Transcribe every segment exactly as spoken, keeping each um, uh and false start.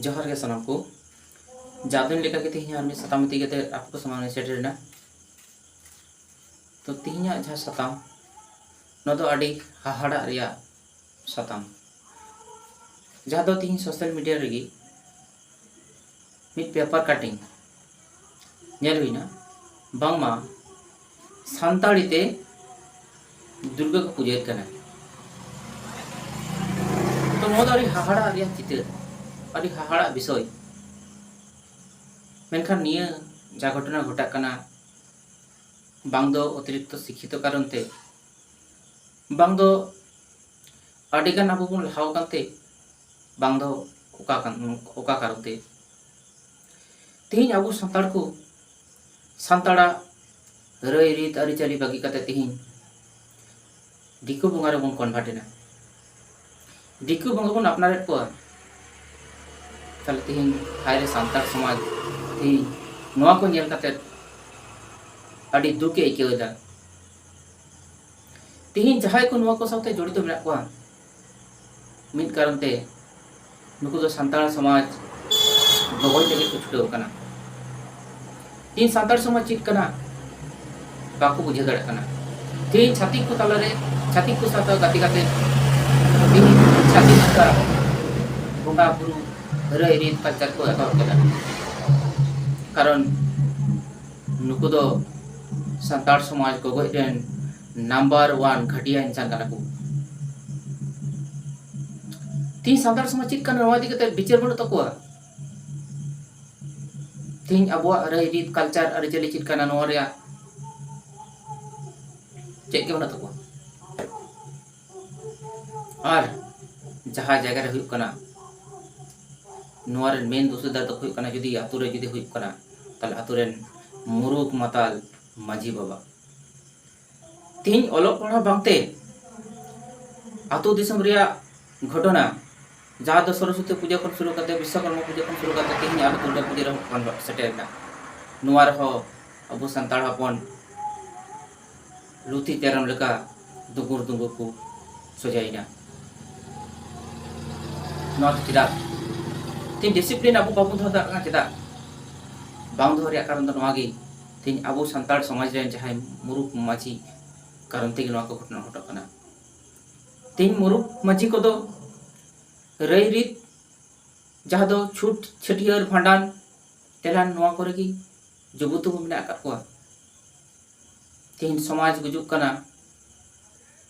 ᱡᱚᱦᱟᱨ ᱜᱮ ᱥᱟᱱᱟᱢ ᱠᱚ᱾ ᱡᱟᱣ ᱫᱤᱱ ᱞᱮᱠᱟᱜᱮ ᱛᱮᱦᱮᱧ ᱟᱨ ᱢᱤᱫ ᱥᱟᱛᱟᱢ ᱤᱫᱤ ᱠᱟᱛᱮ ᱟᱯᱮ ᱠᱚ ᱥᱟᱢᱟᱝ ᱨᱮ ᱥᱮᱴᱮᱨ ᱮᱱᱟ᱾ ᱛᱚ ᱛᱮᱦᱮᱧᱟᱜ ᱡᱟᱦᱟᱸ ᱥᱟᱛᱟᱢ, ᱱᱚᱣᱟ ᱫᱚ ᱟᱹᱰᱤ ᱦᱟᱦᱟᱲᱟᱜ ᱨᱮᱭᱟᱜ ᱥᱟᱛᱟᱢ, ᱡᱟᱦᱟᱸ ᱫᱚ ᱛᱮᱦᱮᱧ ᱥᱳᱥᱟᱞ ᱢᱤᱰᱤᱭᱟ ᱨᱮᱜᱮ ᱢᱤᱫ ᱯᱮᱯᱟᱨ ᱠᱟᱴᱤᱝ ᱧᱮᱞ ᱦᱩᱭᱱᱟ, ᱵᱟᱝᱢᱟ ᱥᱟᱱᱛᱟᱲᱤ ᱛᱮ ᱫᱩᱨᱜᱟᱹ ᱠᱚ ᱯᱩᱡᱟᱹᱭᱮᱫ ᱠᱟᱱᱟ᱾ ᱛᱚ ᱱᱚᱣᱟ ᱫᱚ ᱟᱹᱰᱤ ᱦᱟᱦᱟᱲᱟᱜ ᱨᱮᱭᱟᱜ ᱪᱤᱛᱟᱹᱨ, ᱟᱹᱰᱤ ᱦᱟᱦᱟᱲᱟᱜ ᱵᱤᱥᱚᱭ᱾ ᱢᱮᱱᱠᱷᱟᱱ ᱱᱤᱭᱟᱹ ᱡᱟ ᱜᱷᱚᱴᱚᱱᱟ ᱜᱷᱚᱴᱟᱜ ᱠᱟᱱᱟ, ᱵᱟᱝ ᱫᱚ ᱚᱛᱤᱨᱤᱠᱛᱚ ᱥᱤᱠᱠᱷᱤᱛᱚ ᱠᱟᱨᱚᱱ ᱛᱮ, ᱵᱟᱝ ᱫᱚ ᱟᱹᱰᱤᱜᱟᱱ ᱟᱵᱚ ᱵᱚᱱ ᱞᱟᱦᱟ ᱟᱠᱟᱱ ᱛᱮ, ᱵᱟᱝ ᱫᱚ ᱚᱠᱟ ᱠᱟᱱ, ᱚᱠᱟ ᱠᱟᱨᱚᱱ ᱛᱮ ᱛᱮᱦᱮᱧ ᱟᱵᱚ ᱥᱟᱱᱛᱟᱲ ᱠᱚ ᱥᱟᱱᱛᱟᱲᱟᱜ ᱨᱟᱹᱭ ᱨᱤᱛ ᱟᱹᱨᱤᱪᱟᱹᱞᱤ ᱵᱟᱹᱜᱤ ᱠᱟᱛᱮ ᱛᱮᱦᱮᱧ ᱫᱤᱠᱩ ᱵᱚᱸᱜᱟ ᱨᱮᱵᱚᱱ ᱠᱚᱱᱵᱷᱟᱨᱴ ᱮᱱᱟ, ᱫᱤᱠᱩ ᱵᱚᱸᱜᱟ ᱵᱚᱱ ᱟᱯᱱᱟᱨᱮᱫ ᱠᱚᱣᱟ᱾ ᱛᱟᱦᱞᱮ ᱛᱮᱦᱮᱧ ᱦᱟᱭ ᱨᱮ ᱥᱟᱱᱛᱟᱲ ᱥᱚᱢᱟᱡᱽ, ᱛᱮᱦᱮᱧ ᱱᱚᱣᱟ ᱠᱚ ᱧᱮᱞ ᱠᱟᱛᱮ ᱟᱹᱰᱤ ᱫᱩᱠ ᱮ ᱟᱹᱭᱠᱟᱹᱣ ᱮᱫᱟ᱾ ᱛᱮᱦᱮᱧ ᱡᱟᱦᱟᱸᱭ ᱠᱚ ᱱᱚᱣᱟ ᱠᱚ ᱥᱟᱶᱛᱮ ᱡᱚᱲᱤᱛᱚ ᱢᱮᱱᱟᱜ ᱠᱚᱣᱟ, ᱢᱤᱫ ᱠᱟᱨᱚᱱ ᱛᱮ ᱱᱩᱠᱩ ᱫᱚ ᱥᱟᱱᱛᱟᱲ ᱥᱚᱢᱟᱡᱽ ᱜᱚᱵᱚᱡ ᱞᱟᱹᱜᱤᱫ ᱠᱚ ᱪᱷᱩᱴᱟᱹᱣ ᱟᱠᱟᱱᱟ᱾ ᱛᱮᱦᱮᱧ ᱥᱟᱱᱛᱟᱲ ᱥᱚᱢᱟᱡᱽ ᱪᱮᱫ ᱠᱟᱱᱟ ᱵᱟᱠᱚ ᱵᱩᱡᱷᱟᱹᱣ ᱫᱟᱲᱮᱭᱟᱜ ᱠᱟᱱᱟ᱾ ᱛᱮᱦᱮᱧ ᱪᱷᱟᱹᱛᱤᱠ ᱠᱚ ᱛᱟᱞᱟᱨᱮ, ᱪᱷᱟᱹᱛᱤᱠ ᱠᱚ ᱥᱟᱶ ᱜᱟᱛᱮ ᱠᱟᱛᱮ ᱛᱮᱦᱮᱧ ᱪᱷᱟᱹᱛᱤᱠ ᱠᱚᱣᱟᱜ ᱵᱚᱸᱜᱟ ᱵᱩᱨᱩ ᱨᱟᱹᱭ ᱨᱤᱛ ᱠᱟᱞᱪᱟᱨ ᱠᱚ ᱮᱛᱚᱦᱚᱵ ᱠᱮᱫᱟ᱾ ᱠᱟᱨᱚᱱ ᱱᱩᱠᱩ ᱫᱚ ᱥᱟᱱᱛᱟᱲ ᱥᱚᱢᱟᱡᱽ ᱜᱚᱜᱚᱡ ᱨᱮᱱ ᱱᱟᱢᱵᱟᱨ ᱳᱣᱟᱱ ᱜᱷᱟᱹᱴᱤᱭᱟ ᱤᱱᱥᱟᱱ ᱠᱟᱱᱟ ᱠᱚ᱾ ᱛᱮᱦᱮᱧ ᱥᱟᱱᱛᱟᱲ ᱥᱚᱢᱟᱡᱽ ᱪᱮᱫ ᱠᱟᱱᱟ, ᱱᱚᱣᱟ ᱤᱫᱤ ᱠᱟᱛᱮ ᱵᱤᱪᱟᱹᱨ ᱵᱟᱹᱱᱩᱜ ᱛᱟᱠᱚᱣᱟ᱾ ᱛᱮᱦᱮᱧ ᱟᱵᱚᱣᱟᱜ ᱨᱟᱹᱭ ᱨᱤᱛ, ᱠᱟᱞᱪᱟᱨ, ᱟᱹᱨᱤᱪᱟᱹᱞᱤ ᱪᱮᱫ ᱠᱟᱱᱟ, ᱱᱚᱣᱟ ᱨᱮᱭᱟᱜ ᱪᱮᱫ ᱜᱮ ᱵᱟᱹᱱᱩᱜ ᱛᱟᱠᱚᱣᱟ᱾ ᱟᱨ ᱡᱟᱦᱟᱸ ᱡᱟᱭᱜᱟ ᱨᱮ ᱦᱩᱭᱩᱜ ᱠᱟᱱᱟ, ᱱᱚᱣᱟ ᱨᱮᱱ ᱢᱮᱱ ᱫᱩᱥᱤᱫᱟᱨ ᱫᱚᱠᱚ ᱦᱩᱭᱩᱜ ᱠᱟᱱᱟ, ᱡᱩᱫᱤ ᱟᱛᱳ ᱨᱮ ᱡᱩᱫᱤ ᱦᱩᱭᱩᱜ ᱠᱟᱱᱟ, ᱛᱟᱦᱞᱮ ᱟᱛᱳ ᱨᱮᱱ ᱢᱩᱨᱩᱠ ᱢᱟᱛᱟᱞ ᱢᱟᱹᱡᱷᱤ ᱵᱟᱵᱟ᱾ ᱛᱮᱦᱮᱧ ᱚᱞᱚᱜ ᱯᱟᱲᱦᱟᱣ ᱵᱟᱝᱛᱮ ᱟᱛᱳ ᱫᱤᱥᱚᱢ ᱨᱮᱭᱟᱜ ᱜᱷᱚᱴᱚᱱᱟ, ᱡᱟᱦᱟᱸ ᱫᱚ ᱥᱚᱨᱚᱥᱚᱛᱤ ᱯᱩᱡᱟᱹ ᱠᱷᱚᱱ ᱥᱩᱨᱩ ᱠᱟᱛᱮ, ᱵᱤᱥᱥᱚᱠᱚᱨᱢᱟ ᱯᱩᱡᱟᱹ ᱠᱷᱚᱱ ᱥᱩᱨᱩ ᱠᱟᱛᱮ ᱛᱮᱦᱮᱧ ᱟᱨᱚ ᱫᱩᱨᱜᱟ ᱯᱩᱡᱟᱹ ᱨᱮᱦᱚᱸ ᱵᱚᱱ ᱥᱮᱴᱮᱨ ᱮᱱᱟ᱾ ᱱᱚᱣᱟ ᱨᱮᱦᱚᱸ ᱟᱵᱚ ᱥᱟᱱᱛᱟᱲ ᱦᱚᱯᱚᱱ ᱞᱩᱛᱤ ᱛᱮᱨᱚᱢ ᱞᱮᱠᱟ ᱫᱩᱜᱩᱨ ᱫᱩᱜᱩᱨ ᱠᱚ ᱥᱚᱡᱟᱭᱮᱱᱟ᱾ ᱱᱚᱣᱟ ᱫᱚ ᱪᱮᱫᱟᱜ? ᱰᱤᱥᱤᱯᱞᱤᱱ ᱟᱵᱚ ᱵᱟᱵᱚᱱ ᱫᱚᱦᱚ ᱫᱟᱲᱮᱭᱟᱜ ᱠᱟᱱᱟ᱾ ᱪᱮᱫᱟᱜ ᱵᱟᱝ ᱫᱚᱦᱚ ᱨᱮᱭᱟᱜ ᱠᱟᱨᱚᱱ ᱫᱚ ᱱᱚᱣᱟ ᱜᱮ, ᱛᱮᱦᱮᱧ ᱟᱵᱚ ᱥᱟᱱᱛᱟᱲ ᱥᱚᱢᱟᱡᱽ ᱨᱮᱱ ᱡᱟᱦᱟᱸᱭ ᱢᱩᱨᱩᱠ ᱢᱟᱹᱡᱷᱤ ᱠᱟᱨᱚᱱ ᱛᱮᱜᱮ ᱱᱚᱣᱟ ᱠᱚ ᱜᱷᱚᱴᱚᱱᱟ ᱜᱷᱚᱴᱟᱜ ᱠᱟᱱᱟ᱾ ᱛᱮᱦᱮᱧ ᱢᱩᱨᱩᱠ ᱢᱟᱹᱡᱷᱤ ᱠᱚᱫᱚ ᱨᱟᱹᱭ ᱨᱤᱛ, ᱡᱟᱦᱟᱸ ᱫᱚ ᱪᱷᱩᱛ, ᱪᱷᱟᱹᱴᱭᱟᱹᱨ, ᱵᱷᱟᱸᱰᱟᱱ, ᱛᱮᱞᱟᱱ, ᱱᱚᱣᱟ ᱠᱚᱨᱮ ᱜᱮ ᱡᱩᱵᱩᱛᱩᱵᱩ ᱢᱮᱱᱟᱜ ᱟᱠᱟᱫ ᱠᱚᱣᱟ᱾ ᱛᱮᱦᱮᱧ ᱥᱚᱢᱟᱡᱽ ᱜᱩᱡᱩᱜ ᱠᱟᱱᱟ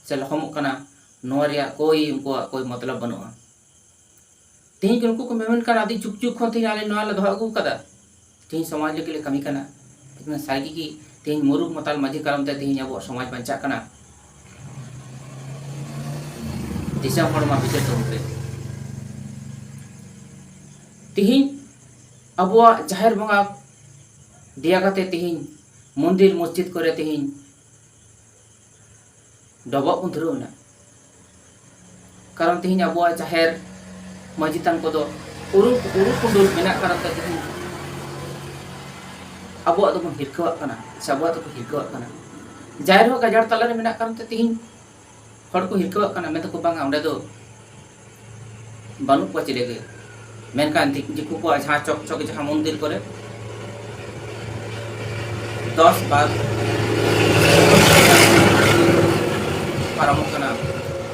ᱥᱮ ᱞᱚᱦᱚᱢᱚᱜ ᱠᱟᱱᱟ, ᱱᱚᱣᱟ ᱨᱮᱭᱟᱜ ᱠᱳᱭ, ᱩᱱᱠᱩᱣᱟᱜ ᱠᱳᱭ ᱢᱚᱛᱞᱚᱵ ᱵᱟᱹᱱᱩᱜᱼᱟ᱾ ᱛᱮᱦᱮᱧ ᱩᱱᱠᱩ ᱠᱚ ᱢᱮᱢᱮᱱ ᱠᱟᱱᱟ, ᱟᱹᱰᱤ ᱡᱩᱜᱽ ᱡᱩᱜᱽ ᱠᱷᱚᱱ ᱛᱮᱦᱮᱧ ᱟᱞᱮ ᱱᱚᱣᱟ ᱞᱮ ᱫᱚᱦᱚ ᱟᱹᱜᱩ ᱟᱠᱟᱫᱟ, ᱛᱮᱦᱮᱧ ᱥᱚᱢᱟᱡᱽ ᱞᱟᱹᱜᱤᱫ ᱞᱮ ᱠᱟᱹᱢᱤ ᱠᱟᱱᱟ᱾ ᱞᱮᱠᱤᱱ ᱥᱟᱹᱨᱤ ᱜᱮ ᱛᱮᱦᱮᱧ ᱢᱩᱨᱩᱠ ᱢᱟᱛᱟᱞ ᱢᱟᱹᱡᱷᱤ ᱠᱟᱨᱚᱱ ᱛᱮ ᱛᱮᱦᱮᱧ ᱟᱵᱚᱣᱟᱜ ᱥᱚᱢᱟᱡᱽ ᱵᱟᱧᱪᱟᱜ ᱠᱟᱱᱟ? ᱫᱤᱥᱚᱢ ᱦᱚᱲ ᱢᱟ ᱵᱤᱪᱟᱹᱨ ᱛᱟᱵᱚᱱ ᱯᱮ᱾ ᱛᱮᱦᱮᱧ ᱟᱵᱚᱣᱟᱜ ᱡᱟᱦᱮᱨ ᱵᱚᱸᱜᱟ ᱫᱮᱭᱟ ᱠᱟᱛᱮ ᱛᱮᱦᱮᱧ ᱢᱚᱱᱫᱤᱨ ᱢᱚᱥᱡᱤᱫ ᱠᱚᱨᱮ ᱛᱮᱦᱮᱧ ᱰᱚᱵᱚᱜ ᱵᱚᱱ ᱫᱷᱩᱨᱟᱹᱣ ᱮᱱᱟ᱾ ᱠᱟᱨᱚᱱ ᱛᱮᱦᱮᱧ ᱟᱵᱚᱣᱟᱜ ᱡᱟᱦᱮᱨ ᱢᱟᱹᱡᱷᱤ ᱛᱷᱟᱱ ᱠᱚᱫᱚ ᱩᱨᱩ ᱩᱨᱩ ᱠᱩᱸᱰᱩᱞ ᱢᱮᱱᱟᱜ ᱠᱟᱨᱚᱱ ᱛᱮ ᱛᱮᱦᱮᱧ ᱟᱵᱚᱣᱟᱜ ᱫᱚᱵᱚᱱ ᱦᱤᱨᱠᱟᱹᱣᱟᱜ ᱠᱟᱱᱟ ᱥᱮ ᱟᱵᱚᱣᱟᱜ ᱫᱚᱠᱚ ᱦᱤᱨᱠᱟᱹᱣᱟᱜ ᱠᱟᱱᱟ᱾ ᱡᱟᱦᱮᱨ ᱦᱚᱸ ᱜᱟᱡᱟᱲ ᱛᱟᱞᱟᱨᱮ ᱢᱮᱱᱟᱜ ᱠᱟᱨᱚᱱ ᱛᱮ ᱛᱮᱦᱮᱧ ᱦᱚᱲ ᱠᱚ ᱦᱤᱨᱠᱟᱹᱣᱟᱜ ᱠᱟᱱᱟ, ᱢᱮᱱ ᱫᱟᱠᱚ, "ᱵᱟᱝᱟ, ᱚᱸᱰᱮ ᱫᱚ ᱵᱟᱹᱱᱩᱜ ᱠᱚᱣᱟ ᱪᱤᱞᱤ ᱜᱮ᱾" ᱢᱮᱱᱠᱷᱟᱱ ᱫᱤ- ᱫᱤᱠᱩ ᱠᱚᱣᱟᱜ ᱡᱟᱦᱟᱸ ᱪᱚᱠ ᱪᱚᱠ ᱡᱟᱦᱟᱸ ᱢᱚᱱᱫᱤᱨ ᱠᱚᱨᱮ ᱫᱚᱥ ᱵᱟᱨ ᱯᱟᱨᱚᱢᱚᱜ ᱠᱟᱱᱟ,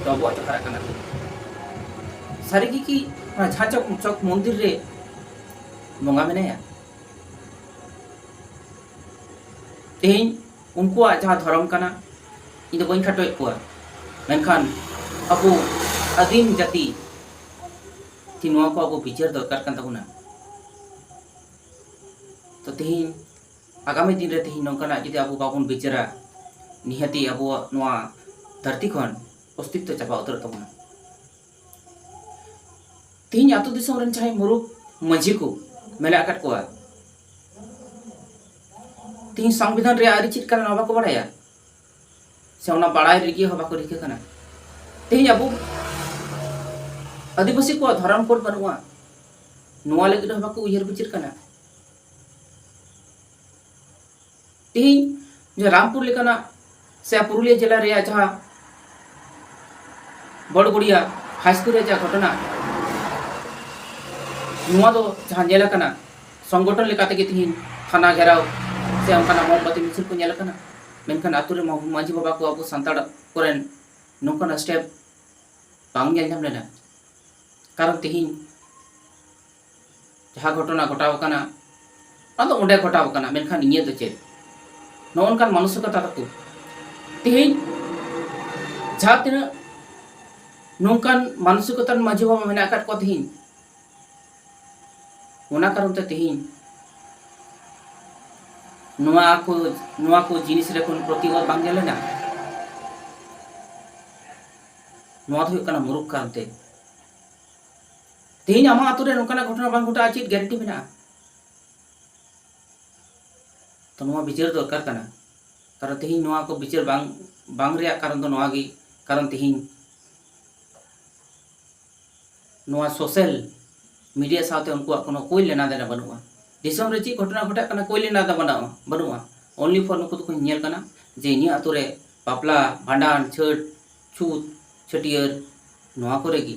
ᱰᱚᱵᱚᱜ ᱡᱚᱦᱟᱨᱟᱜ ᱠᱟᱱᱟ ᱠᱚ᱾ ᱥᱟᱹᱨᱤ ᱜᱮ ᱠᱤ ᱚᱱᱟ ᱡᱟᱦᱟᱸ ᱪᱚᱠ ᱪᱚᱠ ᱢᱚᱱᱫᱤᱨ ᱨᱮ ᱵᱚᱸᱜᱟ ᱢᱮᱱᱟᱭᱟ? ᱛᱮᱦᱮᱧ ᱩᱱᱠᱩᱣᱟᱜ ᱡᱟᱦᱟᱸ ᱫᱷᱚᱨᱚᱢ ᱠᱟᱱᱟ, ᱤᱧ ᱫᱚ ᱵᱟᱹᱧ ᱠᱷᱟᱴᱚᱭᱮᱫ ᱠᱚᱣᱟ, ᱢᱮᱱᱠᱷᱟᱱ ᱟᱵᱚ ᱟᱹᱫᱤᱢ ᱡᱟᱹᱛᱤ ᱛᱮ ᱱᱚᱣᱟ ᱠᱚ ᱟᱵᱚ ᱵᱤᱪᱟᱹᱨ ᱫᱚᱨᱠᱟᱨ ᱠᱟᱱ ᱛᱟᱵᱚᱱᱟ᱾ ᱛᱚ ᱛᱮᱦᱮᱧ ᱟᱜᱟᱢᱤ ᱫᱤᱱ ᱨᱮ ᱛᱮᱦᱮᱧ ᱱᱚᱝᱠᱟᱱᱟᱜ ᱡᱩᱫᱤ ᱟᱵᱚ ᱵᱟᱵᱚᱱ ᱵᱤᱪᱟᱹᱨᱟ, ᱱᱤᱦᱟᱹᱛᱤ ᱟᱵᱚᱣᱟᱜ ᱱᱚᱣᱟ ᱫᱷᱟᱹᱨᱛᱤ ᱠᱷᱚᱱ ᱚᱥᱛᱤᱛᱛᱚ ᱪᱟᱵᱟ ᱩᱛᱟᱹᱨᱚᱜ ᱛᱟᱵᱚᱱᱟ᱾ ᱛᱮᱦᱮᱧ ᱟᱹᱛᱩ ᱫᱤᱥᱚᱢ ᱨᱮᱱ ᱡᱟᱦᱟᱸᱭ ᱢᱩᱨᱩᱠ ᱢᱟᱹᱡᱷᱤ ᱠᱚ ᱢᱮᱱᱟᱜ ᱟᱠᱟᱫ ᱠᱚᱣᱟ, ᱛᱮᱦᱮᱧ ᱥᱚᱝᱵᱤᱫᱷᱟᱱ ᱨᱮᱭᱟᱜ ᱟᱹᱨᱤ ᱪᱮᱫ ᱠᱟᱱᱟ ᱱᱚᱣᱟ ᱵᱟᱠᱚ ᱵᱟᱲᱟᱭᱟ, ᱥᱮ ᱚᱱᱟ ᱵᱟᱲᱟᱭ ᱨᱤᱜᱤ ᱦᱚᱸ ᱵᱟᱠᱚ ᱨᱤᱠᱟᱹ ᱠᱟᱱᱟ᱾ ᱛᱮᱦᱮᱧ ᱟᱵᱚ ᱟᱹᱫᱤᱵᱟᱹᱥᱤ ᱠᱚᱣᱟᱜ ᱫᱷᱚᱨᱚᱢ ᱠᱳᱰ ᱵᱟᱹᱱᱩᱜᱼᱟ, ᱱᱚᱣᱟ ᱞᱟᱹᱜᱤᱫ ᱦᱚᱸ ᱵᱟᱠᱚ ᱩᱭᱦᱟᱹᱨ ᱵᱤᱪᱟᱹᱨ ᱠᱟᱱᱟ᱾ ᱛᱮᱦᱮᱧ ᱡᱟᱦᱟᱸ ᱨᱟᱢᱯᱩᱨ ᱞᱮᱠᱟᱱᱟᱜ ᱥᱮ ᱯᱩᱨᱩᱞᱤᱭᱟᱹ ᱡᱮᱞᱟ ᱨᱮᱭᱟᱜ ᱡᱟᱦᱟᱸ ᱵᱚᱲᱜᱚᱲᱤᱭᱟ ᱦᱟᱭ ᱥᱠᱩᱞ ᱨᱮ ᱡᱟᱦᱟᱸ ᱜᱷᱚᱴᱚᱱᱟ, ᱱᱚᱣᱟ ᱫᱚ ᱡᱟᱦᱟᱸ ᱧᱮᱞ ᱟᱠᱟᱱᱟ, ᱥᱚᱝᱜᱚᱴᱷᱚᱱ ᱞᱮᱠᱟ ᱛᱮᱜᱮ ᱛᱮᱦᱮᱧ ᱛᱷᱟᱱᱟ ᱜᱷᱮᱨᱟᱣ ᱥᱮ ᱚᱱᱠᱟᱱᱟᱜ ᱢᱚᱢᱵᱟᱛᱤ ᱢᱤᱪᱷᱤᱞ ᱠᱚ ᱧᱮᱞ ᱟᱠᱟᱱᱟ, ᱢᱮᱱᱠᱷᱟᱱ ᱟᱛᱳ ᱨᱮ ᱢᱟ-, ᱢᱟᱹᱡᱷᱤ ᱵᱟᱵᱟ ᱠᱚ ᱟᱵᱚ ᱥᱟᱱᱛᱟᱲ ᱠᱚᱨᱮᱱ ᱱᱚᱝᱠᱟᱱᱟᱜ ᱥᱴᱮᱯ ᱵᱟᱝ ᱧᱮᱞ ᱧᱟᱢ ᱞᱮᱱᱟ᱾ ᱠᱟᱨᱚᱱ ᱛᱮᱦᱮᱧ ᱡᱟᱦᱟᱸ ᱜᱷᱚᱴᱚᱱᱟ ᱜᱷᱚᱴᱟᱣ ᱟᱠᱟᱱᱟ, ᱚᱱᱟ ᱫᱚ ᱚᱸᱰᱮ ᱜᱷᱚᱴᱟᱣ ᱟᱠᱟᱱᱟ, ᱢᱮᱱᱠᱷᱟᱱ ᱤᱧᱟᱹᱜ ᱫᱚ ᱪᱮᱫ? ᱱᱚᱜᱼᱚ ᱱᱚᱝᱠᱟᱱ ᱢᱟᱱᱚᱥᱤᱠᱚᱛᱟ ᱛᱟᱠᱚ᱾ ᱛᱮᱦᱮᱧ ᱡᱟᱦᱟᱸ ᱛᱤᱱᱟᱹᱜ ᱱᱚᱝᱠᱟᱱ ᱢᱟᱱᱚᱥᱤᱠᱚᱛᱟ ᱨᱮᱱ ᱢᱟᱹᱡᱷᱤ ᱵᱟᱵᱟ ᱢᱮᱱᱟᱜ ᱟᱠᱟᱫ ᱠᱚᱣᱟ ᱛᱮᱦᱮᱧ, ᱚᱱᱟ ᱠᱟᱨᱚᱱ ᱛᱮ ᱛᱮᱦᱮᱧ ᱱᱚᱣᱟ ᱠᱚ, ᱱᱚᱣᱟ ᱠᱚ ᱡᱤᱱᱤᱥ ᱨᱮ ᱠᱳᱱᱳ ᱯᱨᱚᱛᱤᱵᱟᱫ ᱵᱟᱝ ᱧᱮᱞ ᱞᱮᱱᱟ᱾ ᱱᱚᱣᱟ ᱫᱚ ᱦᱩᱭᱩᱜ ᱠᱟᱱᱟ ᱢᱩᱨᱩᱠᱷ ᱠᱟᱨᱚᱱ ᱛᱮ᱾ ᱛᱮᱦᱮᱧ ᱟᱢᱟᱜ ᱟᱛᱳ ᱨᱮ ᱱᱚᱝᱠᱟᱱᱟᱜ ᱜᱷᱚᱴᱚᱱᱟ ᱵᱟᱝ ᱜᱷᱚᱴᱟᱜᱼᱟ, ᱪᱮᱫ ᱜᱮᱨᱮᱱᱴᱤ ᱢᱮᱱᱟᱜᱼᱟ? ᱛᱚ ᱱᱚᱣᱟ ᱵᱤᱪᱟᱹᱨ ᱫᱚᱨᱠᱟᱨ ᱠᱟᱱᱟ᱾ ᱠᱟᱨᱚᱱ ᱛᱮᱦᱮᱧ ᱱᱚᱣᱟ ᱠᱚ ᱵᱤᱪᱟᱹᱨ ᱵᱟᱝ, ᱵᱟᱝ ᱨᱮᱭᱟᱜ ᱠᱟᱨᱚᱱ ᱫᱚ ᱱᱚᱣᱟ ᱜᱮ, ᱠᱟᱨᱚᱱ ᱛᱮᱦᱮᱧ ᱱᱚᱣᱟ ᱥᱳᱥᱟᱞ ᱢᱤᱰᱤᱭᱟ ᱥᱟᱶᱛᱮ ᱩᱱᱠᱩᱣᱟᱜ ᱠᱳᱱᱳ ᱠᱳᱭ ᱞᱮᱱᱟ ᱫᱮᱱᱟ ᱵᱟᱹᱱᱩᱜᱼᱟ᱾ ᱫᱤᱥᱚᱢ ᱨᱮ ᱪᱮᱫ ᱜᱷᱚᱴᱚᱱᱟ ᱜᱷᱚᱴᱟᱜ ᱠᱟᱱᱟ, ᱠᱳᱭ ᱞᱮᱱᱟ ᱫᱮᱱᱟ ᱵᱟᱹᱱᱩᱜᱼᱟ, ᱵᱟᱹᱱᱩᱜᱼᱟ᱾ Only for ᱱᱩᱠᱩ ᱫᱚᱠᱚ ᱧᱮᱞ ᱠᱟᱱᱟ ᱡᱮ ᱤᱧᱟᱹᱜ ᱟᱛᱳ ᱨᱮ ᱵᱟᱯᱞᱟ, ᱵᱷᱟᱸᱰᱟᱱ, ᱪᱷᱟᱹᱴ, ᱪᱷᱩᱛ, ᱪᱷᱟᱹᱴᱭᱟᱹᱨ, ᱱᱚᱣᱟ ᱠᱚᱨᱮ ᱜᱮ,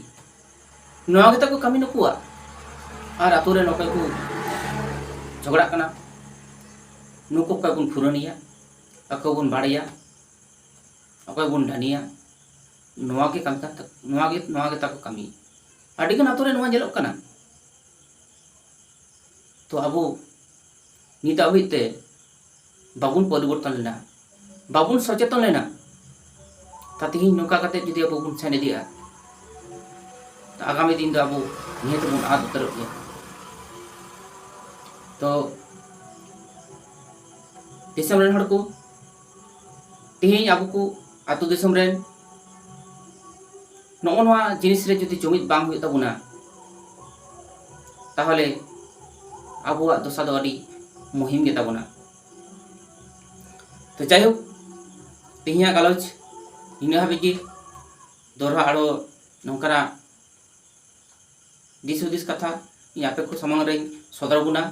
ᱱᱚᱣᱟ ᱜᱮᱛᱟ ᱠᱚ ᱠᱟᱹᱢᱤ ᱱᱩᱠᱩᱣᱟᱜ᱾ ᱟᱨ ᱟᱛᱳ ᱨᱮ ᱱᱚᱠᱚᱭ ᱠᱚ ᱡᱷᱚᱜᱽᱲᱟᱜ ᱠᱟᱱᱟ, ᱱᱩᱠᱩ ᱚᱠᱚᱭ ᱵᱚᱱ ᱯᱷᱩᱨᱟᱹᱱᱮᱭᱟ, ᱚᱠᱚᱭ ᱵᱚᱱ ᱵᱟᱲᱮᱭᱟ, ᱚᱠᱚᱭ ᱵᱚᱱ ᱰᱟᱹᱱᱤᱭᱟ, ᱱᱚᱣᱟ ᱜᱮ ᱠᱟᱹᱢᱤ ᱠᱟᱱ ᱛᱟ-, ᱱᱚᱣᱟ ᱜᱮ, ᱱᱚᱣᱟ ᱜᱮ ᱛᱟᱠᱚ ᱠᱟᱹᱢᱤ᱾ ᱟᱹᱰᱤᱜᱟᱱ ᱟᱛᱳ ᱨᱮ ᱱᱚᱣᱟ ᱧᱮᱞᱚᱜ ᱠᱟᱱᱟ᱾ ᱛᱚ ᱟᱵᱚ ᱱᱤᱛ ᱦᱟᱹᱵᱤᱡ ᱛᱮ ᱵᱟᱵᱚᱱ ᱯᱚᱨᱤᱵᱚᱨᱛᱚᱱ ᱞᱮᱱᱟ, ᱵᱟᱵᱚᱱ ᱥᱚᱪᱮᱛᱚᱱ ᱞᱮᱱᱟ, ᱛᱟ ᱛᱮᱦᱮᱧ ᱱᱚᱝᱠᱟ ᱠᱟᱛᱮ ᱡᱩᱫᱤ ᱟᱵᱚ ᱵᱚᱱ ᱥᱮᱱ ᱤᱫᱤᱜᱼᱟ, ᱛᱚ ᱟᱜᱟᱢᱤ ᱫᱤᱱ ᱫᱚ ᱟᱵᱚ ᱱᱤᱦᱟᱹᱛ ᱵᱚᱱ ᱟᱫ ᱩᱛᱟᱹᱨᱚᱜ ᱜᱮᱭᱟ᱾ ᱛᱚ ᱫᱤᱥᱚᱢ ᱨᱮᱱ ᱦᱚᱲ ᱠᱚ, ᱛᱮᱦᱮᱧ ᱟᱵᱚ ᱠᱚ ᱟᱹᱛᱩ ᱫᱤᱥᱚᱢ ᱨᱮᱱ ᱱᱚᱜᱼᱚ ᱱᱚᱣᱟ ᱡᱤᱱᱤᱥ ᱨᱮ ᱡᱩᱫᱤ ᱡᱩᱢᱤᱫ ᱵᱟᱝ ᱦᱩᱭᱩᱜ ᱛᱟᱵᱚᱱᱟ, ᱛᱟᱦᱚᱞᱮ ᱟᱵᱚᱣᱟᱜ ᱫᱚᱥᱟ ᱫᱚ ᱟᱹᱰᱤ ᱢᱩᱦᱤᱢ ᱜᱮᱛᱟ ᱵᱚᱱᱟ᱾ ᱛᱚ ᱡᱟᱭᱦᱳᱠ, ᱛᱮᱦᱮᱧᱟᱜ ᱜᱟᱞᱚᱪ ᱱᱤᱱᱟᱹᱜ ᱦᱟᱹᱵᱤᱡ ᱜᱮ᱾ ᱫᱚᱦᱲᱟ ᱟᱨᱚ ᱱᱚᱝᱠᱟᱱᱟᱜ ᱫᱤᱥ ᱦᱩᱫᱤᱥ ᱠᱟᱛᱷᱟ ᱤᱧ ᱟᱯᱮ ᱠᱚ ᱥᱟᱢᱟᱝ ᱨᱮᱧ ᱥᱚᱫᱚᱨ ᱟᱵᱚᱱᱟ᱾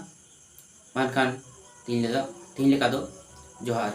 ᱢᱮᱱᱠᱷᱟᱱ ᱛᱮᱦᱮᱧ ᱞᱮᱠᱟ, ᱛᱮᱦᱮᱧ ᱞᱮᱠᱟ ᱫᱚ ᱡᱚᱦᱟᱨ᱾